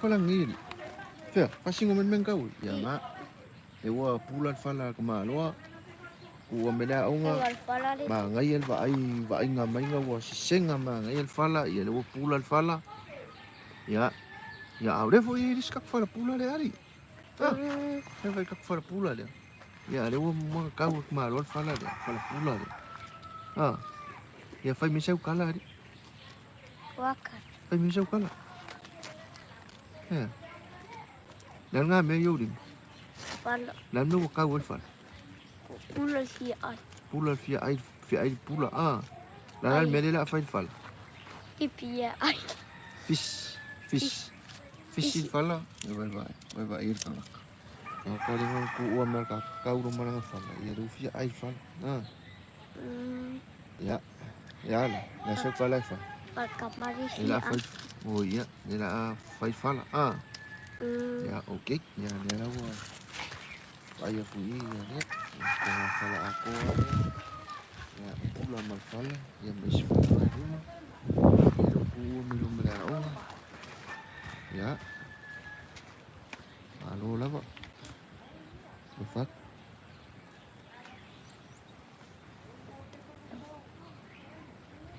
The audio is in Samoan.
Fala ngili. Fea, fasingo men men kau. Ia nga. E ua pula le fala ka maloa. Ua mele aoga. Ma ngai el vaai vaaiga maiga ua sesenga ma ngai el fala ia le ua pula le fala. Ia. Ia au le foi i ka fala pula le ali. Ah. E vai ka fala pula le. Ia le ua mo kau ka maloa le fala le fala pula le. Ah. Ia fai me seu kala ali. Waka. Fai me seu kala. Eh. Le nga me yo lim. Fala. Le me ua kau el fala. Pula fia ai. Pula fia ai fia ai pula ah. La la me le la fai fala. Pipia ai. Fish fish fish il fala. E vai vai vai vai il fala. Ka ka le nga ku ua me ka kau ro maranga fala. Ia ru fia ai fala. Ah. Ya. Ya la. La so kala fa. Pagkamari E la fia. fai oh ia le la fai fala. Ah. Ya okay. Ya le la ua. Ai aku i ia le. Ko fala ako. Ya pula mal fala. Ya me si fala mai luma. Ya lo ku ua me lo me la o. Ya. Alo lava. Lo fak.